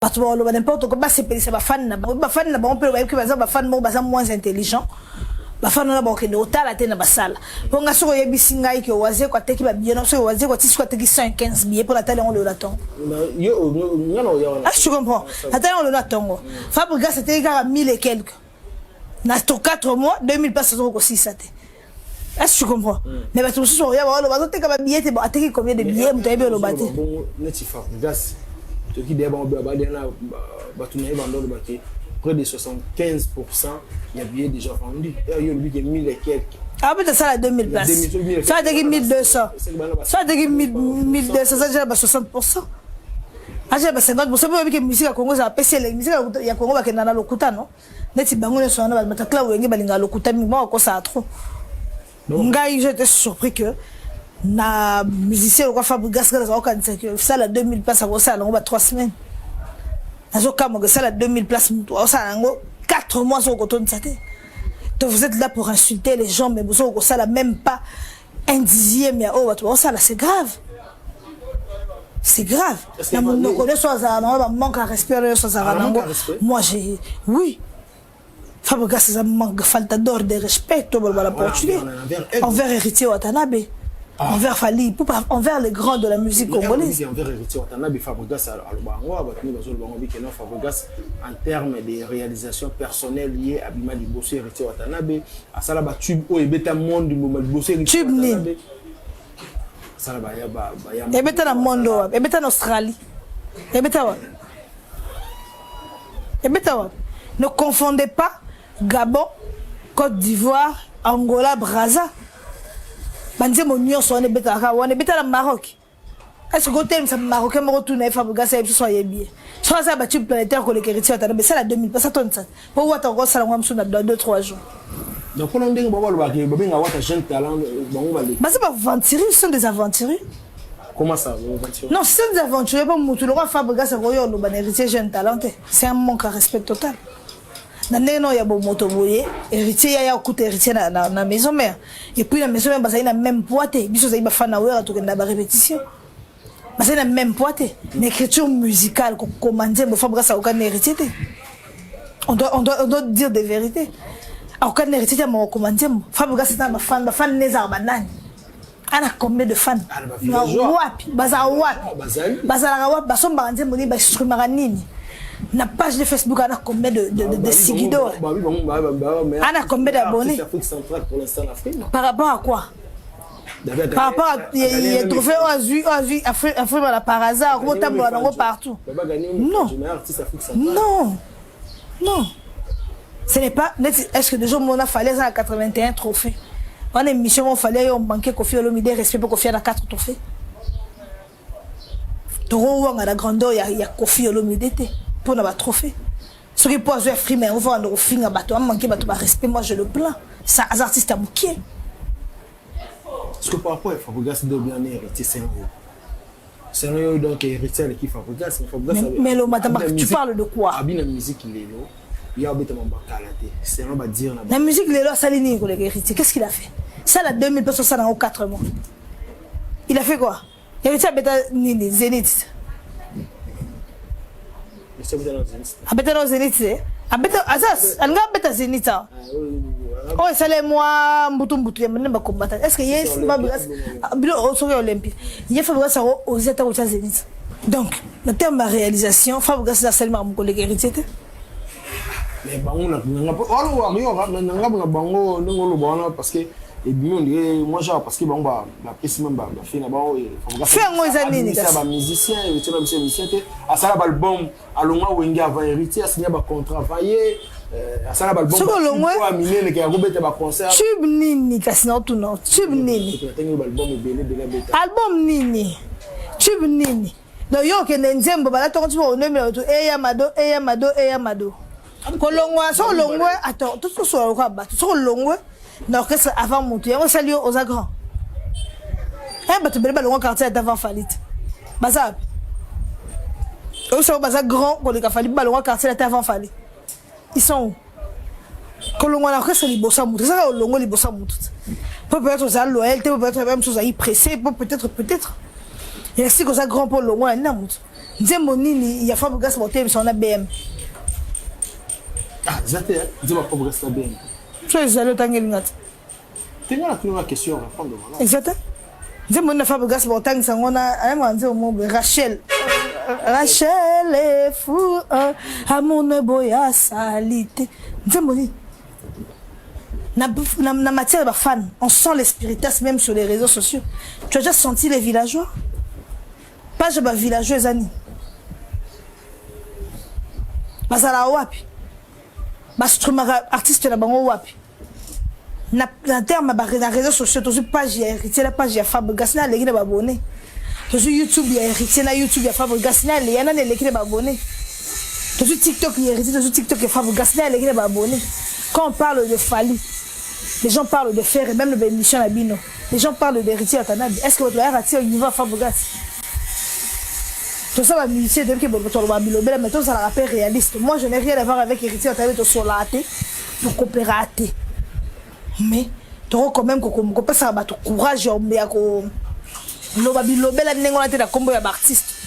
Bato bakoloba n'importe quoi, basepelisa bafani na bango. Bafani na bango mpe bayebi baza bafani moko baza moins intelligent. Bafani wana bakokende kotala te na basala. Mpo nga, soki oyebisi ngai ke Wazeko ateki babillet na, soki Wazeko atisi ko ateki 115 billet, mpo natali yango lelo na ntongo. Ah, tu comprends? Natali yango lelo na ntongo. Fabrigas ateki kaka 1000 et quelque na to 4 mois, 2000 place azoko kosisa te. Est-ce que tu comprends? Mais bato mosusu oya baoloba azoteka babillet te. Bon, ateki combien de billets? Moto ayebi oloba te. Neti Fabrigas, toki deya bango balia na bato na ye, bando olobaki près de 75 % ya billets déjà vendu. Yo olobi ke 1000 et quelques. Abeta sala 2000 places, so ateki 1200, so ateki 1200, ça déjà ba 60 %, aja ba 50 %. Mpo oyebi ke musique ya Congo ezala pesi elengi. Musique ya Congo bakenda na lokuta, no neti bango nyonso wana bato clan Wenge balingaka lokuta mingi, moko akosala trop. Ngai, j'étais surpris que na musicien lokwa Fabrigas, kaka azokanisa ke sala 2000 place akosala yango ba 3 semaines. Nazokamwa ke sala 2000 place, moto akosala yango 4 mois, soki okotondisa te. Donc vous êtes là pour insulter les gens, mais bozo kosala même pas un dixième ya oyo bato bakosala. C'est grave, c'est grave. Na monoko nyonso azala nango, bamanque ya respect nyonso azalaka nango. Moi, j'ai, oui, Fabregas eza manque, faltador de respect, to baloba na portugais, envers Héritier Watanabe, envers Fally Ipupa, envers les grands de la musique congolaise. Envers Héritier Watanabe, Fabregas aloba yango, bato nde bazoloba yango bikeno. Fabregas, en terme de réalisation personnelle, ye abima liboso Héritier Watanabe, asala batube oyo ebeta monde mboma liboso. Tube nini? Asala. Ebeta na monde wapi? Ebeta na Australie? Ebeta wapi? Ebeta wapi? Ne confondez pas Gabon, Côte d'Ivoire, Angola, Braza. Banzembo nyonso wana ebetaka wana, ebeta na Maroc. Est ce que kotelemisa Marocain moko tuna ye Fabrigas ayebi soso, ayebi ye so asala batube planétaire koleka Héritier Watana? Besala 2000 pasa tonisa mpo Wata okosala ngo mosusu na 2 3 jours. Donc mpona ndenge bango balobaka, babenga Wata jeune talent, bango baleki. Baza baaventuriers, ce sont des aventuriers. Comment ça, aventuriers? Non, ce sont des aventuriers, mpo mutu lokwa Fabrigas akoyo oloba na Héritier jeune talent te, c'est un manque à respect total. Na ndenge na oyo ya bomoto boye, Héritier yaya okuta Héritier na Maison Mère, et puis na Maison Mère bazali na même poids te. Biso ozali bafan na Wera, tokenda barépétition, bazali na même poids te. Na écriture musicale, kokoma nzembo, Fabrigas akokani na Héritier te. On doit dire des vérités. Akokani na Héritier te ya kokoma nzembo. Fabrigas eza na bafan, bafan ne ezaka banani? Ana combien de fans? Wapi bazala? Wapi bazalaka? Wapi basombaka nzembo nini? Bainstrumaka nini? Na page de Facebook ana combien de seguideurs? Ana combien d'abonnés? Par rapport à quoi? Par rapport à il trophée oyo azwi, oyo azwi Afrique par hasard, kotambola nango partout? Non, non, non, ce n'est pas neti. Est-ce que déjà mona Fally aza na 81 trophée wana? Émission mo Fally yo manqué Kofi Olomide respect, mpo Kofi ana 4 trophée. Tokowanga na grandeur ya Kofi Olomide te mpona batrophée. Soki mpo azwi Afrima yango, fokanda kofinga bato, amanke bato barespect. Moi, je le plains, ça aza artiste ya mokie. Parce que par rapport à Fabregas, de bien Héritier, c'est un sérieux, donc Héritier aleki Fabregas. Fabregas, mais le madame, tu parles de quoi? Abi na musique lelo ya obetama bakala te, c'est un badire na na musique lelo. Asali nini koleka Héritier? Qu'est-ce qu'il a fait? Sala 2000 personnes, osala yango 4 mois, il a fait quoi? Héritier abeta nini? Zénith, abeta na Zénith te. Abeta, aza alinga abeta Zénith awa oyo esala mwa mbutu mbutu ya nde bakombata. Est ce que ye bilo soki Olympia, ye Fabrigas ako ozi ata kotia Zénith? Donc na terme ya réalisation, Fabrigas asalimaka mokoleka Héritier te. Mais bango na ngambo na bango, ndenge oloba wana, parce que ebimi on dirait moi genre, parce que bango bapesi même bafe na bango. Fe yango eza nini? Bamusicien, Héritier na biso musicien te. Asala baalbum, alongwa Wenge avant Héritier, asinya bacontrat avant ye, asala baalbum. Soki olongwe minene ke akobeta baconcert. Tube nini kasi? Na otuna, tube nini? Baalbum ebele ebele abeta. Album nini? Tube nini? Donc yo okende nzembo balatongo ti onomela bato eya mado, eya mado, eya mado. Kolongwa, soki olongwe, attends, tososola lokola bato. Soki olongwe na orchestre avant motu, yango esali yo oza grand? Bato ebele balongwa Quartier ata avant Fally te. Baza wapi oyo soko baza grand koleka Fally? Balongwa Quartier ata avant Fally, ils sont où? Kolongwa na orchestre liboso ya motu, ezaka olongwe liboso ya motu te, po peut-être ozala loyal te, po peut-être mosusu ozali pressé, po peut-être, peut-être esika oza grand mpo olongwa na nini na motu. Nzembo nini ya Fabregas botelemisa na BM? Ah, eza te nzembo ya Fabregas na BM. So ezali, otangelinga te. Tenga na tuna question, répondre, voilà. Eza te. Nzembo nini na Fabregas botangisa yango na ayemaka nzembo mo boye, Rachel, Rachel est fou, amour boya asali te. Nzembo nini na matière ya bafan? On sent les spiritas même sur les réseaux sociaux. Tu as déjà senti les villageois? Page ya bavillageois eza nini? Bazalaka wapi? Bastreamaka artiste na bango wapi? Na terme na réseaux sociaux, tozwi page ya Héritier na page ya Fabregas, na aleki na babone. Tozwi YouTube ya Héritier na YouTube ya Fabregas, na aleya nani eleki na babone. Tozwi TikTok ya Héritier, tozwi TikTok ya Fabregas, na aleki na babone. Quand on parle de Fally, les gens parlent de Ferre, même le émission na bino, les gens parlent d'Héritier Watanabe. Est ce que bato bayaka ti au niveau ya Fabregas? Tosala bamusicien, toyebi ke toloba bilobela, mais tozalaka mpe réaliste. Moi, je n'ai rien à voir avec Héritier Watanabe. Tosolaka te, tokopéraka te, mais toko quand même kopesaka bato courage ya koloba bilobela ndenge wana te na nkombo ya baartiste.